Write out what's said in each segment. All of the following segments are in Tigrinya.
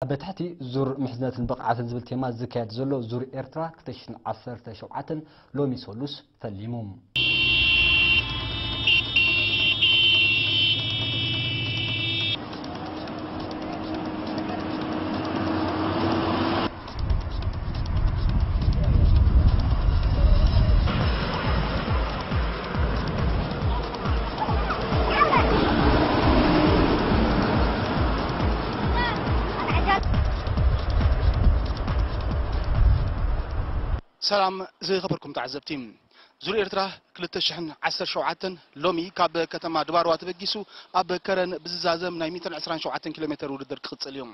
ኣብ ትሕቲ ዙር ምሕዝነትን ብቕዓትን ዝብል ቴማ ዝካየድ ዘሎ ዙር ኤርትራ ክልተ ሽሕን ዓሰርተ ሸውዓተን ሎሚ ሰሉስ ፈሊሙ። ሰላም ዝኸበርኩም ተዓዘብቲ። ዙር ኤርትራ ክልተ ሽሕን ዓሰርተ ሸውዓተን ሎሚ ካብ ከተማ ድባርዋ ተበጊሱ ኣብ ከረን ብዝዛዘም ናይ ሚእትን ዕስራን ሸውዓተን ኪሎ ሜተር ውድድር ክቕጽል እዩ።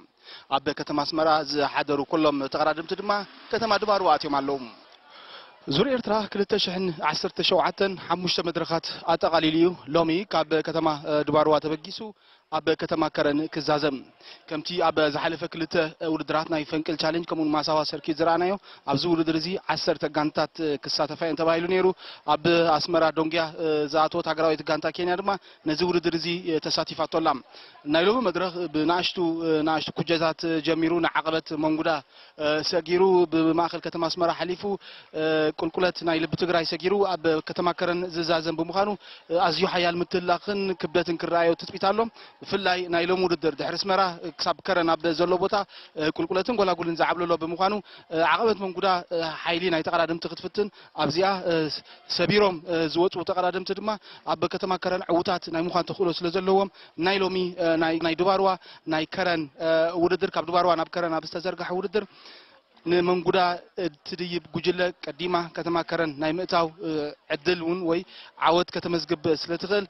ኣብ ከተማ ኣስመራ ዝሓደሩ ኩሎም ተቐዳደምቲ ድማ ከተማ ድባርዋ ኣትዮም ኣለዉ። ዙር ኤርትራ ክልተ ሽሕን ዓሰርተ ሸውዓተን ሓሙሽተ መድረኻት ኣጠቓሊሉ እዩ። ሎሚ ካብ ከተማ፣ እ፣ ድባርዋ ተበጊሱ ኣብ ከተማ ከረን ክዛዘም። ከምቲ ኣብ ዝሓለፈ ክልተ ውድድራት ናይ ፈንቅል ቻሌንጅ ከምኡውን ማሳዋ ሰርኪት ዝረኣናዮ፣ ኣብዚ ውድድር እዚ ዓሰርተ ጋንታት ክሳተፋ እየን ተባሂሉ ነይሩ። ኣብ ኣስመራ ዶንግያ ዝኣተወት ሃገራዊት ጋንታ ኬንያ ድማ ነዚ ውድድር እዚ ተሳቲፋቶ ኣላ። ናይ ሎሚ መድረኽ ብንኣሽቱ፣ ንኣሽቱ ኩጀታት ጀሚሩ ንዓቐበት መንጉዳ ሰጊሩ ብማእከል ከተማ ኣስመራ ሓሊፉ ቁልቁለት ናይ ልቢ ትግራይ ሰጊሩ ኣብ ከተማ ከረን ዝዛዘም ብምዃኑ ኣዝዩ ሓያል ምትላኽን ክብደትን ክረኣዮ ትጽቢት ኣሎ። ብፍላይ ናይ ሎሚ ውድድር ድሕሪ ኣስመራ ክሳብ ከረን ኣብ ዘሎ ቦታ ቁልቁለትን ጎላጉልን ዝዓብለሎ ብምዃኑ ዓቐበት መንጉዳ ሓይሊ ናይ ተቐዳደምቲ ክትፍትን ኣብዚኣ ሰቢሮም ዝወፁ ተቐዳደምቲ ድማ ኣብ ከተማ ከረን ዕዉታት ናይ ምዃን ተኽእሎ ስለ ዘለዎም ናይ ሎሚ ናይ ናይ ድባርዋ ናይ ከረን ውድድር ካብ ድባርዋ ናብ ከረን ኣብ ዝተዘርግሐ ውድድር ንመንጉዳ እትድይብ ጉጅለ ቀዲማ ከተማ ከረን ናይ ምእታው ዕድል እውን ወይ ዓወት ከተመዝግብ ስለ ትኽእል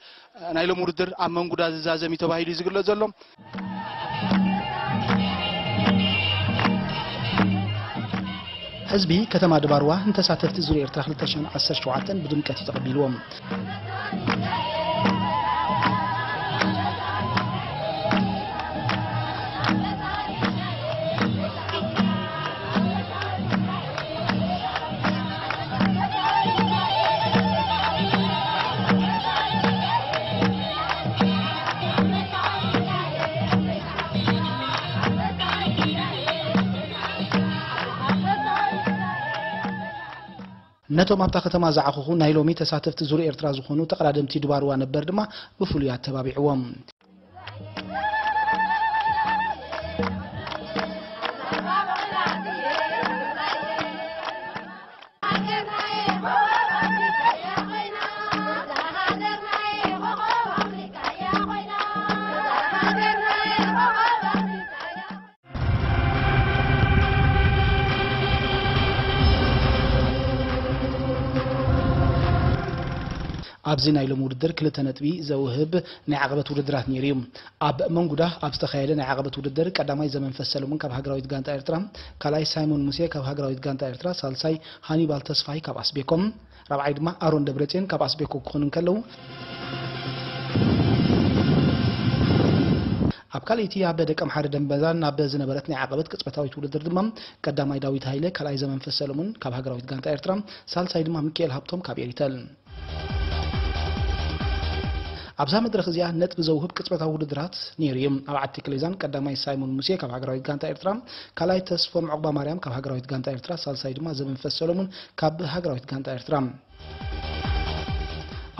ናይ ሎም ውድድር ኣብ መንጉዳ ዝዛዘም እዩ ተባሂሉ እዩ ዝግለጽ ዘሎ። ህዝቢ ከተማ ድባርዋ ንተሳተፍቲ ዙር ኤርትራ ክልተ ሽሕን ዓሰርተ ሸውዓተን ብድምቀት እዩ ተቐቢልዎም። ነቶም ኣብታ ከተማ ዝዓኹኹ ናይ ሎሚ ተሳተፍቲ ዙር ኤርትራ ዝኾኑ ተቐዳደምቲ ድባርዋ ነበር ድማ ብፍሉይ ኣተባቢዕዎም። ኣብዚ ናይ ሎም ውድድር ክልተ ነጥቢ ዘውህብ ናይ ዓቐበት ውድድራት ነይሩ እዩ። ኣብ መንጉዳ ኣብ ዝተኻየደ ናይ ዓቐበት ውድድር ቀዳማይ ዘመንፈስ ሰለሙን ካብ ሃገራዊት ጋንታ ኤርትራ፣ ካልኣይ ሳይሞን ሙሴ ካብ ሃገራዊት ጋንታ ኤርትራ፣ ሳልሳይ ሃኒባል ተስፋይ ካብ ኣስቤኮም፣ ራብዓይ ድማ ኣሮን ደብረጽዮን ካብ ኣስቤኮ ክኾኑ እንከለዉ፣ ኣብ ካልኣይቲ ኣብ ደቀምሓረ ደንበዛን ኣብ ዝነበረት ናይ ዓቐበት ቅጽበታዊት ውድድር ድማ ቀዳማይ ዳዊት ሃይለ፣ ካልኣይ ዘመንፈስ ሰለሙን ካብ ሃገራዊት ጋንታ ኤርትራ፣ ሳልሳይ ድማ ሚካኤል ሃብቶም ካብ ኤሪተል። ኣብዛ መድረኽ እዚኣ ነጥቢ ዘውህብ ቅጽበታዊ ውድድራት ነይሩ እዩ። ኣብ ዓዲ ክሌዛን ቀዳማይ ሳይሞን ሙሴ ካብ ሃገራዊት ጋንታ ኤርትራ፣ ካልኣይ ተስፎም ዑቕባ ማርያም ካብ ሃገራዊት ጋንታ ኤርትራ፣ ሳልሳይ ድማ ዘመንፈስ ሰሎሙን ካብ ሃገራዊት ጋንታ ኤርትራ።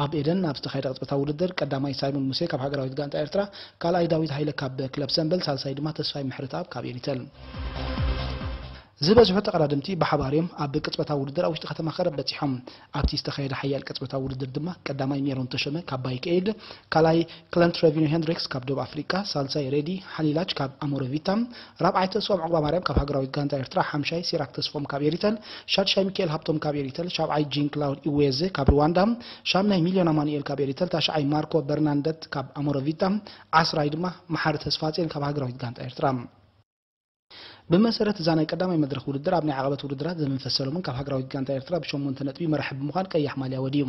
ኣብ ኤደን ኣብ ዝተኻየደ ቅጽበታዊ ውድድር ቀዳማይ ሳይሞን ሙሴ ካብ ሃገራዊት ጋንታ ኤርትራ፣ ካልኣይ ዳዊት ሃይለ ካብ ክለብ ሰምበል፣ ሳልሳይ ድማ ተስፋይ ምሕረተኣብ ካብ ኤሪተል። ዝበዝሑ ተቐዳደምቲ ብሓባር እዮም ኣብ ቅጽበታዊ ውድድር ኣብ ውሽጢ ከተማ ከረን በጺሖም። ኣብቲ ዝተኻየደ ሓያል ቅጽበታዊ ውድድር ድማ ቀዳማይ ሜሮን ተሾመ ካብ ባይክ ኤድ፣ ካልኣይ ክለንት ረቪኖ ሄንድሪክስ ካብ ደቡብ ኣፍሪቃ፣ ሳልሳይ ሬዲ ሓሊላች ካብ ኣሞረቪታ፣ ራብዓይ ተስፎም ዑቕባ ማርያም ካብ ሃገራዊት ጋንታ ኤርትራ፣ ሓምሻይ ሲራክ ተስፎም ካብ ኤሪተል፣ ሻድሻይ ሚካኤል ሃብቶም ካብ ኤሪተል፣ ሻብዓይ ጂን ክላውድ ኢዌዝ ካብ ሩዋንዳ፣ ሻምናይ ሚልዮን ኣማኑኤል ካብ ኤሪተል፣ ታሽዓይ ማርኮ በርናንደት ካብ ኣሞረቪታ፣ ዓስራይ ድማ መሓሪ ተስፋጽዮን ካብ ሃገራዊት ጋንታ ኤርትራ። ብመሰረት እዛ ናይ ቀዳማይ መድረኽ ውድድር፣ ኣብ ናይ ዓቐበት ውድድራት ዘመንፈስ ሰሎሞን ካብ ሃገራዊት ጋንታ ኤርትራ ብሸሞንተ ነጥቢ መራሒ ብምዃን ቀያሕ ማልያ ወድዩ።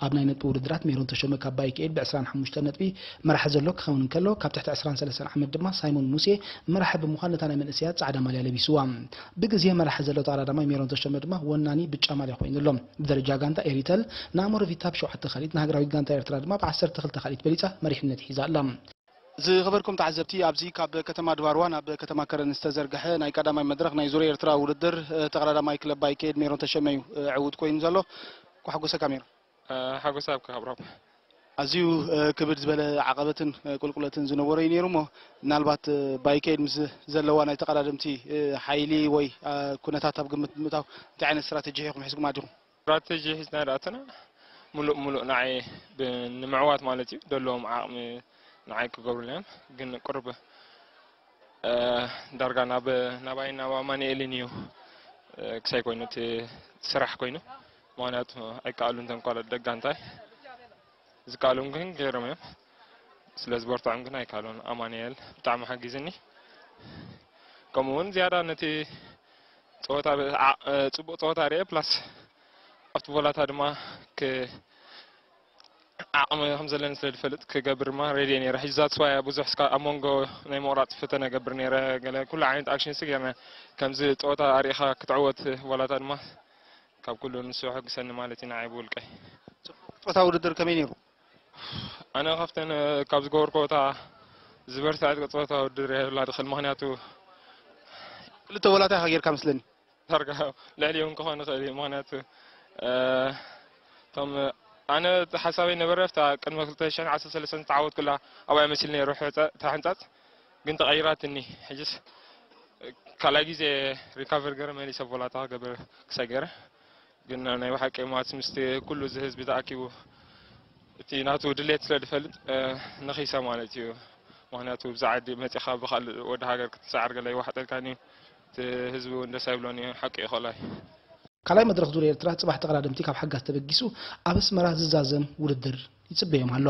ኣብ ናይ ነጥቢ ውድድራት ሜሮን ተሾመ ካብ ባይክ ኤድ ብዕስራን ሓሙሽተን ነጥቢ መራሒ ዘሎ ክኸውን እንከሎ፣ ካብ ትሕቲ ዕስራን ሰለስተን ዓመት ድማ ሳይሞን ሙሴ መራሒ ብምዃን ነታ ናይ መንእሰያት ጻዕዳ ማልያ ለቢስዋ። ብግዜ መራሒ ዘሎ ተቐዳዳማይ ሜሮን ተሾመ ድማ ወናኒ ብጫ ማልያ ኮይኑ ኣሎ። ብደረጃ ጋንታ ኤሪተል ንኣሞረቪታ ብሸውዓተ ካልኢት፣ ንሃገራዊት ጋንታ ኤርትራ ድማ ብዓሰርተ ክልተ ካልኢት በሊጻ መሪሕነት ሒዛ ኣላ። ዝኸበርኩም ተዓዘብቲ፣ ኣብዚ ካብ ከተማ ድባርዋ ናብ ከተማ ከረን ዝተዘርግሐ ናይ ቀዳማይ መድረኽ ናይ ዙር ኤርትራ ውድድር፣ እ፣ ተቐዳዳማይ ክለብ ባይከ ኤድ ሜሮን ተሸመ እዩ፣ እ፣ ዕዉት ኮይኑ ዘሎ። ኳሕጎሰካ ሜሮን። እ፣ ሓጎስ ኣብካ ኣብርሃም። ኣዝዩ፣ እ፣ ክብድ ዝበለ ዓቐበትን፣ እ፣ ቁልቁለትን ዝነበሮ እዩ ነይሩ እሞ፣ ምናልባት፣ እ፣ ባይከ ኤድ ምስ ዘለዋ ናይ ተቐዳደምቲ፣ እ፣ ሓይሊ ወይ፣ እ፣ ኩነታት ኣብ ግምት ብምእታው እንታይ ዓይነት ስትራተጂ ኢኹም ሒዝኩም ኣቲኹም? ስትራተጂ ሒዝና ዳኣተና ምሉእ ምሉእ ንዓይ ብ-፣ ንምዕዋት ማለት እዩ። ደለዎም ዓቕሚ ንዓይ ክገብሩልና እዮም። ግን ቁርብ፣ እ፣ ዳርጋ ናብ፣ ናባይ ናብ ኣማኑኤልን እዩ፣ እ፣ ክሳይ ኮይኑ እቲ ስራሕ ኮይኑ። ምኽንያቱ ኣይከኣሉን እቶም ካልኦት ደጋ እንታይ ዝከኣሉን ግን ገይሮም እዮም። ስለ ዝበርትዖም ግን ኣይከኣሉን። ኣማኑኤል ብጣዕሚ ሓጊዝኒ። ከምኡ እውን ዝያዳ ነቲ ጸወታ ብ-፣ ዓ-፣ እ፣ ጽቡቕ ጸወታ ርኤ፣ ፕላስ ኣብቲ ቮላታ ድማ ክ-፣ ዓቕሚ ከም ዘለኒ ስለ ዝፈልጥ ክገብር ድማ ሬድዮ ነይረ። ሕጂ ዛትስ ዋይ ብዙሕ እስካ ኣብ መንጎ ናይ ምቑራጽ ፈተነ ገብር ነይረ። ገለ ኩሉ ዓይነት ኣክሽን ሲ ጌርና፣ ከምዚ ጸወታ ኣርኢኻ ክትዕወት ቮላታ ድማ ካብ ኩሉ ንሱ ሕግሰኒ ማለት እዩ ንዓይ ብውልቀይ። ጾታ ውድድር ከመይ ነይሩ? ኣነ ካብተን፣ ካብ ዝገበርኩ ጸወታ ዝበርትዐት ጸወታ ውድድር እያ ዝብላ ድኽእል። ምኽንያቱ ክልተ ቮላታ ኢኻ ጌርካ መስለኒ። ዳርጋ ልዕሊኡ እውን ክኾን ይኽእል እዩ። ምኽንያቱ፣ እ፣ እቶም ኣነ እቲ ሓሳበይ ነበረ፣ ኣብታ ቅድሚ ክልተ ሽሕን ዓሰርተ ሰለስተን ዝተዓወትኩላ ኣብኣ መሲል ነይሩ ሕጸ-፣ እታ ሕንጻጽ፣ ግን ተቐይራትኒ። ሕጅስ ካልኣይ ግዜ ሪካቨር ገረ መሊሰ ቮላታ ገበር ክሳይ ገረ። ግን ናይ ብሓቂ ማለት ምስቲ ኩሉ እዚ ህዝቢ ተኣኪቡ እቲ ናቱ ድሌት ስለ ዝፈልጥ፣ እ፣ ነኺሰ ማለት እዩ። ምኽንያቱ ብዛ ዓዲ መጺኻ ብኻልእ ወዲ ሃገር ክትሰዓር ገለ ይዋሕጠልካን እዩ። እቲ ህዝቢ እውን ደስ ኣይብሎን እዩ። ሓቂ እዩ፣ ኸላይ። ካልኣይ መድረኽ ዙር ኤርትራ ጽባሕ ተቐዳደምቲ ካብ ሓጋዝ ተበጊሱ ኣብ ኣስመራ ዝዛዘም ውድድር ይጽበዮም ኣሎ።